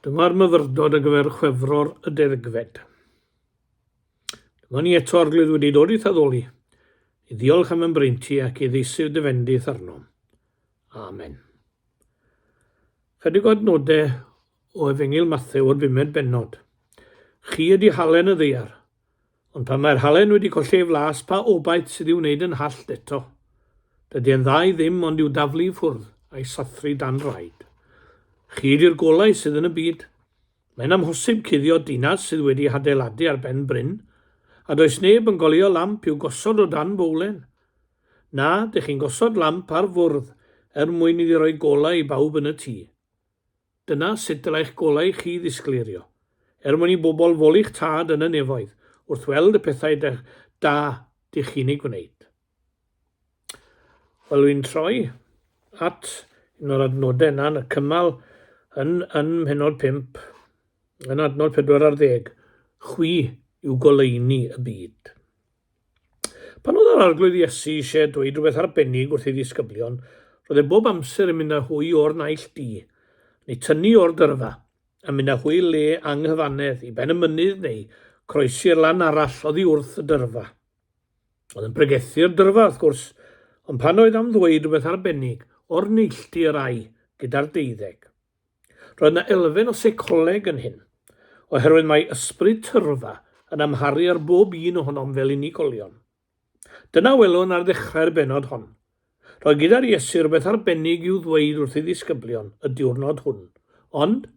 Dyma'r myfyrdod ar gyfer Chwefror y deuddegfed. Dyma ni eto, Arglwydd, wedi dod i'th addoli, i ddiolch am ymbreinti ac i ddeisyf dy fendith arnom. Amen. Chydig o adnodau o Efengyl Mathew o'r bumed bennod. Chi ydy halen y ddaear, Ond pan mae'r halen wedi colli ei flas, pa obaith sydd i'w wneud yn hallt eto? Dydy e'n dda i ddim ond i'w daflu i ffwrdd a'i sathru dan draed. Chi ydi'r golau sydd yn y byd. Mae'n amhosib cuddio dinas sydd wedi hadeiladu ar ben bryn, a does neb yn goleuo lamp i'w gosod o dan bowlen. Na, dych chi'n gosod lamp ar fwrdd er mwyn iddi roi golau i bawb yn y tŷ. Dyna sut dylai'ch golau chi ddisgleirio, er mwyn i bobl foli'ch Tad yn y nefoedd wrth weld y pethau da dych chi'n eu gwneud. Wel, wy'n troi at un o'r adnodau yna yn y cymal yn, yn mhenod 5, yn adnod 4 ar ddeg, chwi yw goleuni y byd. Pan oedd yr Arglwydd Iesu eisiau dweud rhywbeth arbennig wrth ei ddisgyblion, roedd e bob amser yn mynd â hwy o'r naill dŷ, neu tynnu o'r dyrfa, a mynd â hwy i le anghyfannedd, i ben y mynydd neu croesi'r lan arall oddi wrth y dyrfa. Oedd yn pregethu'r dyrfa, wrth gwrs, ond pan oedd am ddweud rhywbeth arbennig, o'r neilltu yr ai gyda'r deuddeg. Roedd 'na elfen o seicoleg yn hyn, oherwydd mae ysbryd tyrfa yn amharu ar bob un ohonom fel unigolion. Dyna welwn ar ddechrau'r bennod hon. Roedd gyda'r Iesu rywbeth arbennig i'w ddweud wrth ei ddisgyblion y diwrnod hwn. Ond,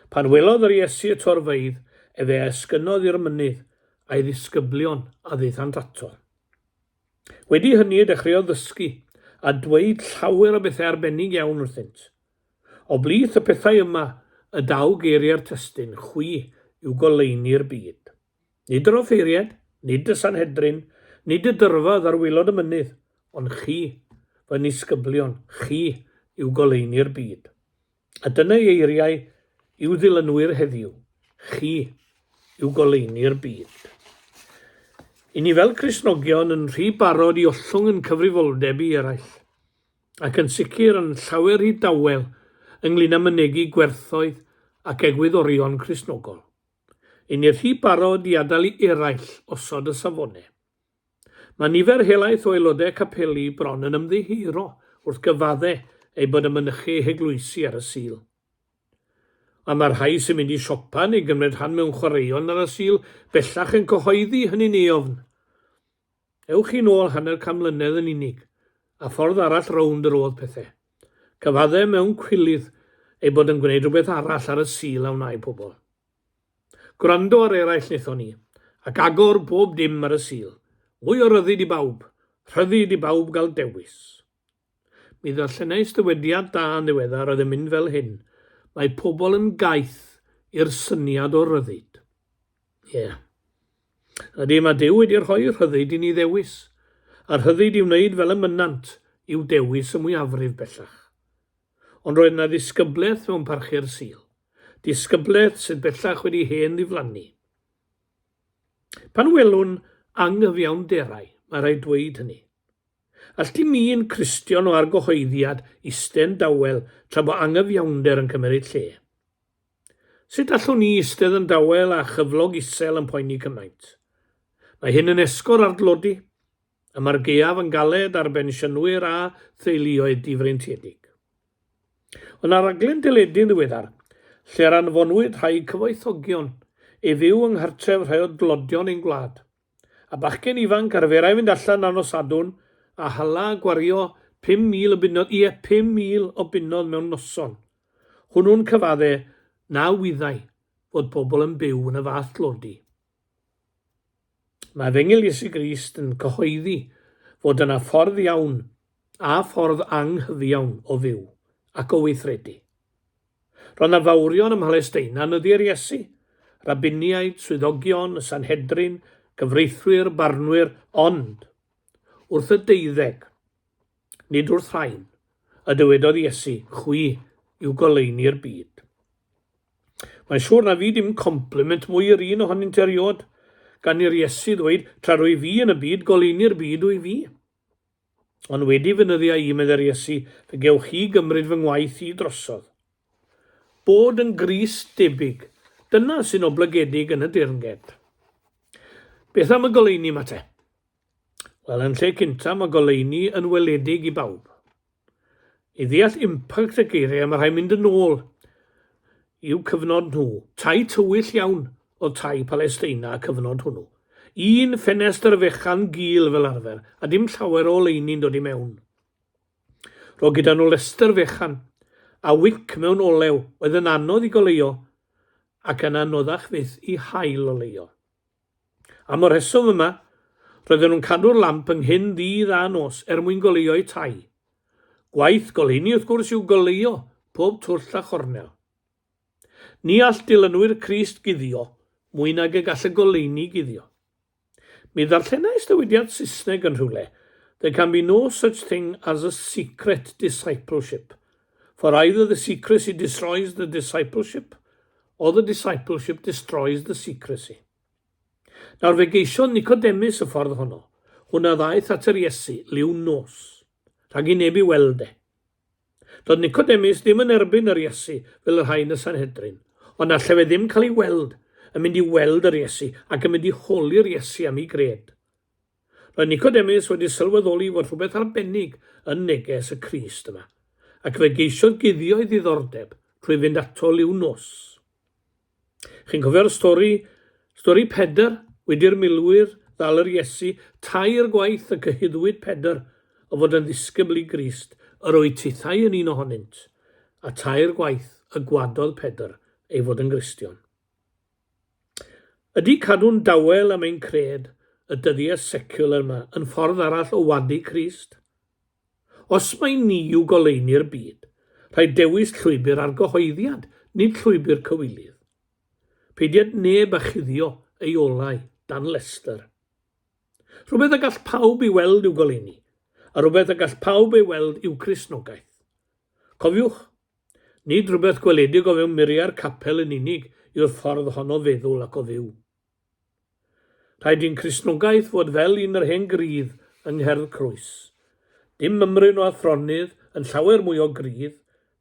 pan welodd yr Iesu y torfeydd, efe a esgynnodd i'r mynydd, a'i ddisgyblion a ddaethant ato. Wedi hynny y dechreuodd ddysgu, a dweud llawer o bethau arbennig iawn wrthynt. O blith y pethau yma y daw geiriau'r testun, chwi yw goleuni'r byd. Nid yr offeiriaid, nid y Sanhedrin, nid y dyrfa oedd ar waelod y mynydd, ond chi, fy nisgyblion, chi yw goleuni'r byd. A dyna ei eiriau i'w ddilynwyr heddiw, chi yw goleuni'r byd. I ni fel Cristnogion yn rhy barod i ollwng yn cyfrifoldeb i eraill. ac yn sicr yn llawer rhy dawel ynglŷn â mynegi gwerthoedd ac egwyddorion Cristnogol. Yn ni rhy barod i adael i eraill osod y safonau. Mae nifer helaeth o aelodau capeli bron yn ymddiheuro wrth gyfadde eu bod yn mynychu eu heglwysi ar y Sul. A mae'r rhai sy'n mynd i siopa neu gymryd rhan mewn chwaraeon ar y Sul bellach yn cyhoeddi hynny'n eofn. Ewch chi nôl hanner can mlynedd yn unig, a ffordd arall rownd yr o'dd pethe. Cyfadde mewn cwilydd ei bod yn gwneud rhywbeth arall ar y Sul a wnâi pobl. Gwrando ar eraill wnaethon ni, ac agor bob dim ar y Sul. Mwy o ryddid i bawb, rhyddid i bawb gael dewis. Mi ddarllenais ddywediad da yn ddiweddar oedd yn mynd fel hyn, mae pobl yn gaeth i'r syniad o ryddid. Ie. Yeah. Ydy, mae Duw wedi rhoi rhyddid i ni ddewis, a rhyddid i wneud fel y mynnant i'w dewis y mwyafrif bellach. Ond roedd yna ddisgyblaeth mewn parchu'r Sul, disgyblaeth sydd bellach wedi hen ddiflannu. Pan welwn anghyfiawnderau, mae rhaid dweud hynny. All dim un Cristion o argyhoeddiad iste'n dawel tra bo anghyfiawnder yn cymeryd lle. Sut allwn ni istedd yn dawel a chyflog isel yn poeni cymaint? Mae hyn yn esgor ar dlodi, a mae'r gaeaf yn galed ar bensiynwyr a theuluoedd difreintiedig. Ond ar raglen deledu'n ddiweddar, lle'r anfonwyd rhai cyfoethogion i fyw yng nghartref rhai o dlodion ein gwlad, A bachgen ifanc arferai fynd allan ar nos Sadwrn a hala a gwario 5,000 o bunnoedd, ie, 5,000 o bunnoedd mewn noson. Hwnnw'n cyfadde na wyddai fod pobl yn byw yn y fath dlodi. Mae Efengyl Iesu Grist yn cyhoeddi fod yna ffordd iawn a ffordd anghyfiawn o fyw ac o weithredu. Roedd 'na fawrion ym Mhalesteina yn nyddiau'r Iesu, rabiniaid, swyddogion, y Sanhedrin, cyfreithwyr, barnwyr, ond wrth y deuddeg, nid wrth rhain, y dywedodd Iesu, Chwi yw goleuni'r byd. Mae'n siŵr na fu dim compliment mwy i'r un ohonynt erioed, gan i'r Iesu ddweud, Tra rwyf fi yn y byd, goleuni'r byd wyf fi. Ond wedi fy nyddiau i, meddai'r Iesu, fe gewch chi gymryd fy ngwaith i drosodd. Bod yn Grist debyg, dyna sy'n oblygedig yn y deyrnged. Beth am y goleuni 'ma te? Wel, yn lle cynta, mae goleuni yn weledig i bawb. I ddeall impact y geiriau, mae rhaid mynd yn ôl i'w cyfnod nhw. Tai tywyll iawn oedd tai Palesteina y cyfnod hwnnw. Un ffenestr fechan gul fel arfer, a dim llawer o oleuni'n dod i mewn. Roedd gyda nhw lestr fechan, a wic mewn olew oedd yn anodd i goleuo ac yn anoddach fyth i haul oleuo. Am y rheswm yma, roedden nhw'n cadw'r lamp ynghyn ddydd a nos er mwyn goleuo'u tai. Gwaith goleuni wrth gwrs yw goleuo pob twll a chornel. Ni all dilynwyr Crist guddio mwy nag y gall y goleuni guddio. Mi ddarllenais ddywediad Saesneg yn rhywle, There can be no such thing as a secret discipleship, for either the secrecy destroys the discipleship, or the discipleship destroys the secrecy. Nawr fe geisiodd Nicodemus y ffordd honno, hwn a ddaeth at yr Iesu liw nos, rhag i neb i weld e. Doedd Nicodemus ddim yn erbyn yr Iesu fel y rhai yn y Sanhedrin, ond alle fe ddim cael ei weld yn mynd i weld yr Iesu ac yn mynd i holi'r Iesu am ei gred. Roedd Nicodemus wedi sylweddoli fod rhywbeth arbennig yn neges y Crist yma, ac fe geisiodd guddio ei ddiddordeb trwy fynd ato liw nos. Chi'n cofio'r stori, stori Pedr, wedi'r milwyr ddal yr Iesu, tair gwaith y cyhuddwyd Pedr o fod yn ddisgybl i Grist, yr oedd tithau yn un ohonynt, a tair gwaith y gwadodd Pedr ei fod yn Gristion. Ydy cadw'n dawel am ein cred y dyddiau secular yma yn ffordd arall o wadu Crist? Os mai ni yw goleuni'r byd, rhaid dewis llwybr argyhoeddiad, nid llwybr cywilydd. Peidied neb â chuddio ei olau dan lestr. Rhywbeth y gall pawb ei weld yw goleuni, a rhywbeth y gall pawb ei weld yw Cristnogaeth. Cofiwch, nid rhywbeth gweledig o fewn muriau'r capel yn unig yw'r ffordd hon o feddwl ac o fyw. Rhaid i'n Cristnogaeth fod fel un yr hen grydd yng Ngherdd Croes. Dim mymryn o athronydd yn llawer mwy o grydd,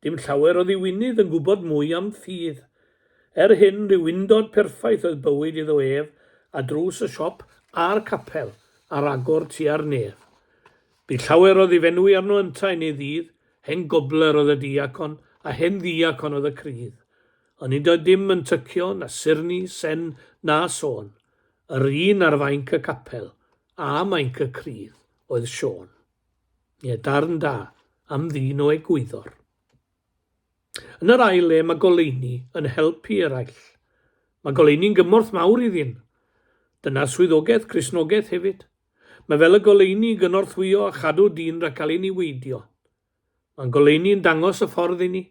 dim llawer o ddiwinydd yn gwybod mwy am ffydd. Er hyn, rhyw undod perffaith oedd bywyd iddo ef, a drws y siop a'r capel ar agor tua'r nef. Bu llawer o ddifenwi arno yntau yn ei ddydd, hen gobler oedd y diacon, a hen ddiacon oedd y crydd. Ond nid oedd dim yn tycio, na surni, sen, na sôn. Yr un ar fainc y capel, a mainc y crydd, oedd Siôn. Ie, darn da am ddyn o egwyddor. Yn yr ail le, mae goleuni yn help i eraill. Mae goleuni'n gymorth mawr i ddyn. Dyna swyddogaeth Cristnogaeth hefyd. Mae fel y goleuni i gynorthwyo a chadw dyn rhag cael ei niweidio. Mae'n goleuni'n dangos y ffordd i ni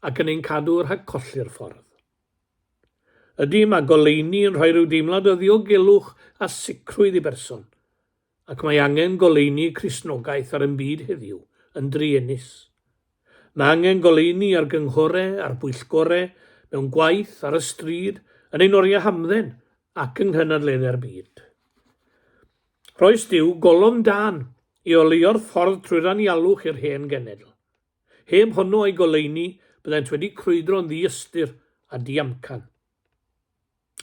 ac yn ein cadw rhag colli'r ffordd. Ydy, mae goleuni yn rhoi rhyw deimlad o ddiogelwch a sicrwydd i berson, ac mae angen goleuni Cristnogaeth ar ein byd heddiw yn druenus. Mae angen goleuni ar gynghore, ar bwyllgore, mewn gwaith, ar y stryd, yn ein oriau hamdden ac yng nghynadleddau'r byd. Rhoes Duw golofn dân i oleuo'r ffordd trwy'r anialwch i'r hen genedl. Heb honno o'i goleuni, byddent wedi crwydro'n ddiystyr a diamcan.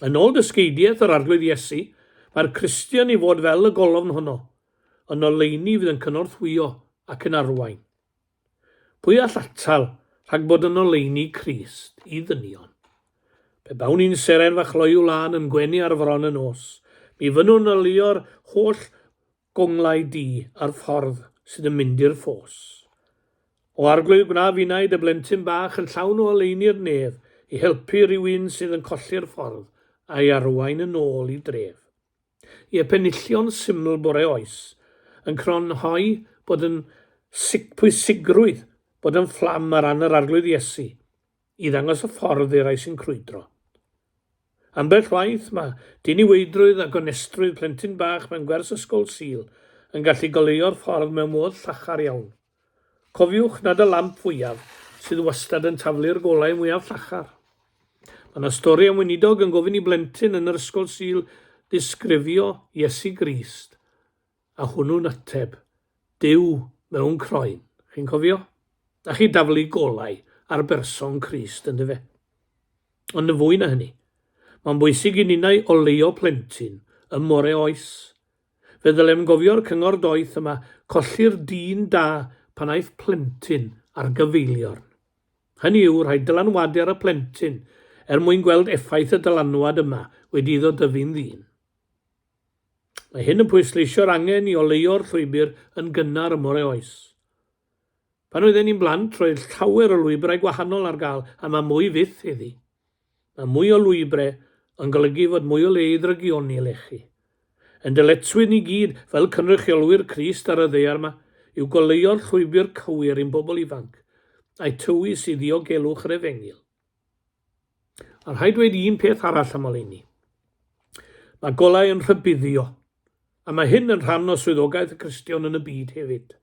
Yn ôl dysgeidiaeth yr Arglwydd Iesu, mae'r Cristion i fod fel y golofn honno, yn oleuni fydd yn cynorthwyo ac yn arwain. Pwy all atal rhag bod yn oleuni Crist i ddynion? Pe bawn i'n seren fach loyw lân yn gwenu ar fron y nos, mi fynnwn oleuo'r holl gonglau du a'r ffordd sydd yn mynd i'r ffos. O Arglwydd, gwna finnau dy blentyn bach yn llawn o oleuni'r nef i helpu rhyw un sydd yn colli'r ffordd a'i arwain yn ôl i dref. Ie, penillion syml bore oes, yn crynhoi bod yn pwysigrwydd bod yn fflam ar ran yr Arglwydd Iesu, i ddangos y ffordd i'r rhai sy'n crwydro. Ambell waith, mae diniweidrwydd a gonestrwydd plentyn bach mewn gwers ysgol Sul yn gallu goleuo'r ffordd mewn modd llachar iawn. Cofiwch nad y lamp fwyaf sydd wastad yn taflu'r golau mwyaf llachar. Mae yna stori am weinidog yn gofyn i blentyn yn yr ysgol Sul ddisgrifio Iesu Grist, a hwnnw'n ateb, Duw mewn croen. Chi'n cofio? Na chi daflu golau ar berson Crist, yndyfe? Ond yn fwy na hynny, mae'n bwysig i ninnau oleuo plentyn ym more oes. Fe ddylem gofio'r cyngor doeth yma, colli'r dyn da pan aiff plentyn ar gyfeiliorn. Hynny yw, rhaid dylanwadu ar y plentyn er mwyn gweld effaith y dylanwad yma wedi iddo dyfu'n ddyn. Mae hyn yn pwysleisio'r angen i oleuo'r llwybr yn gynnar ym more oes. Pan oedden ni'n blant, roedd llawer o lwybrau gwahanol ar gael, a mae mwy fyth heddi. Mae mwy o lwybrau yn golygu fod mwy o le i ddrygioni lechi. Ein dyletswydd ni gyd, fel cynrychiolwyr Crist ar y ddaear 'ma, yw goleuo'r llwybr cywir i'n bobl ifanc, a'u tywys i ddiogelwch yr Efengyl. A rhaid dweud un peth arall am oleuni. Mae golau yn rhybuddio, a mae hyn yn rhan o swyddogaeth y Cristion yn y byd hefyd.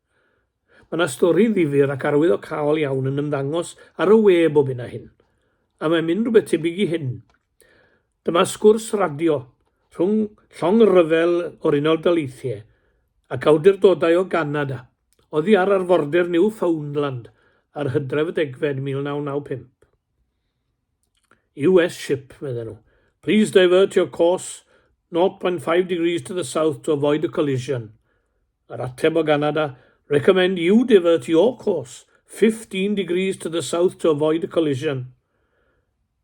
Mae yna stori ddifyr ac arwyddocaol iawn yn ymddangos ar y we bob hyn a hyn, a mae'n mynd rhywbeth tebyg i hyn. Dyma sgwrs radio rhwng llong ryfel o'r Unol Daleithiau ac awdurdodau o Ganada oddi ar arfordir Newfoundland ar Hydref y degfed 1995. US ship, medden nhw. Please divert your course 0.5 degrees to the south to avoid a collision. Yr ateb o Ganada, recommend you divert your course 15 degrees to the south to avoid a collision.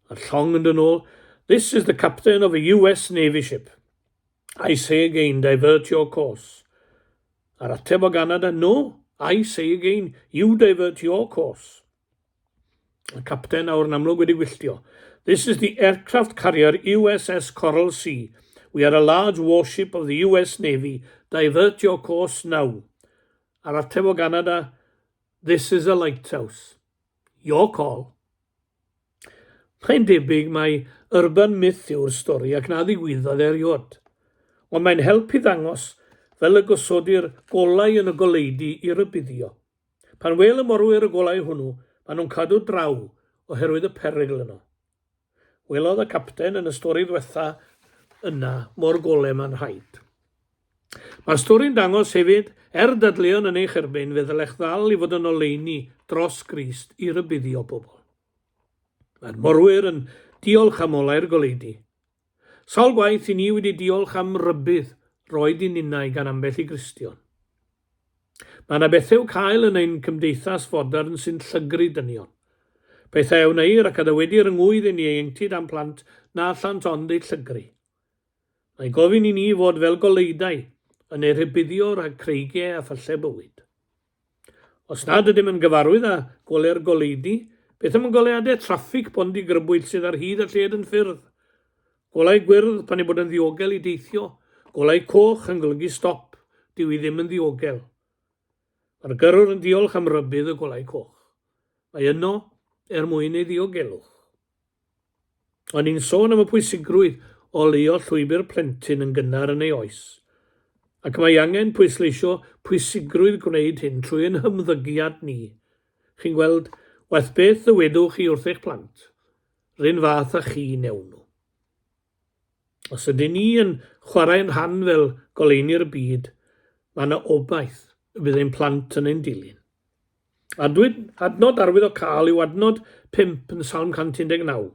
A'r llong yn dod nôl, this is the captain of a US Navy ship. I say again, divert your course. A'r ateb o Ganada, no, I say again, you divert your course. Y capten awr yn amlwg wedi gwylltio. This is the aircraft carrier USS Coral Sea. We are a large warship of the US Navy. Divert your course now. A'r ateb o Ganada, this is a lighthouse. Your call. Mae'n debyg mai urban myth yw'r stori ac na ddigwyddodd erioed. Ond mae'n help i ddangos fel y gosodir golau yn y goleudy i rybuddio. Pan wêl y morwyr y golau hwnnw, maen nhw'n cadw draw oherwydd y perygl yno. Welodd y capten yn y stori ddwetha yna mo'r gole ma'n rhaid. Mae'r stori'n dangos hefyd, er dadleuon yn eich erbyn, fe ddylech ddal i fod yn oleuni dros Grist i rybuddio pobl. Mae'r morwyr yn diolch am olau'r goleudy. Sawl gwaith i ni wedi diolch am rybudd roed i ninnau gan ambell i Gristion. Mae yna bethau i'w cael yn ein cymdeithas fodern sy'n llygru dynion. Pethau a wneir ac a ddywedir yng ngŵydd ein ieuenctid a'n plant na allant ond eu llygru. Mae gofyn i ni fod fel goleudai, yn eu rhybuddio rhag creigiau a phyllau bywyd. Os nad ydym yn gyfarwydd â goleu'r goleudy, beth am y goleuadau traffig bondigrybwyll sydd ar hyd a lled yn ffyrdd? Golau gwyrdd pan ei bod yn ddiogel i deithio, golau coch yn golygu stop, dyw hi ddim yn ddiogel. Mae'r gyrrwr yn diolch am rybudd y golau coch. Mae yno er mwyn ei ddiogelwch. O'n i'n sôn am y pwysigrwydd o oleuo llwybr plentyn yn gynnar yn ei oes, ac mae angen pwysleisio pwysigrwydd gwneud hyn trwy ein hymddygiad ni. Chi'n gweld, waeth beth ddywedwch chi wrth eich plant, 'run fath â chi wnewn nhw. Os ydyn ni yn chwarae'n rhan fel goleuni'r byd, mae yna obaith y bydd ein plant yn ein dilyn. Adwyd, adnod arwyddocaol yw adnod 5 yn Salm 119.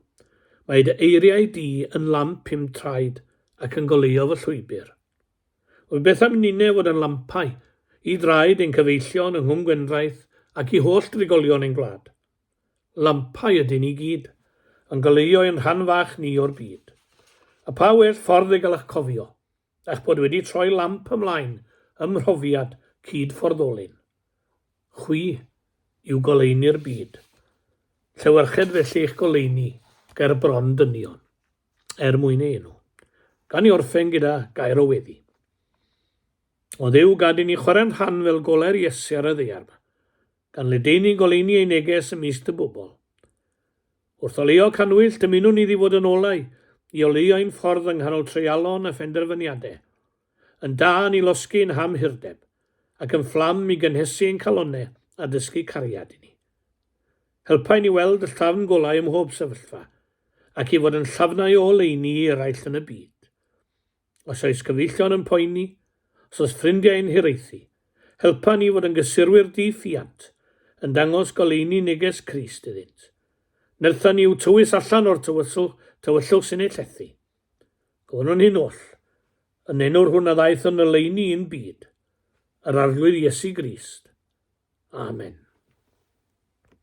Mae dy eiriau di yn lamp i'm traed ac yn goleuo fy llwybr. Wel, beth am ninne fod yn lampau i draed ein cyfeillion yng Nghwm Gwendraeth ac i holl drigolion ein gwlad? Lampau ydyn ni gyd, yn goleuo ein rhan fach ni o'r byd. A pha well ffordd i gael eich cofio, a'ch bod wedi troi lamp ymlaen ym mhrofiad cyd-fforddolyn? Chwi yw goleuni'r byd. Llewyrched felly eich goleuni ger bron dynion, er mwyn ei enw. Gan i orffen gyda gair o weddi. O Dduw, gad i ni chwarae'n rhan fel golau'r Iesu ar y ddaear 'ma, gan ledaenu goleuni ei neges ymysg dy bobl. Wrth oleuo cannwyll, dymunwn iddi fod yn olau i oleuo ein ffordd yng nghanol treialon a phenderfyniadau, yn dân i losgi ein hamhurdeb, ac yn fflam i gynhesu ein calonnau a dysgu cariad i ni. Helpa i ni weld y llafn golau ym mhob sefyllfa, ac i fod yn llafnau o oleuni i eraill yn y byd. Os oes cyfeillion yn poeni, os oes ffrindiau yn hiraethu, helpa ni fod yn gysurwyr di-ffiant, yn dangos goleuni neges Crist iddynt. Nertha ni i'w tywys allan o'r tywyllwch, tywyllwch sy'n eu llethu. Gofynnwn hyn oll, yn enw'r hwn a ddaeth yn oleuni i'n byd, yr Arglwydd Iesu Grist. Amen.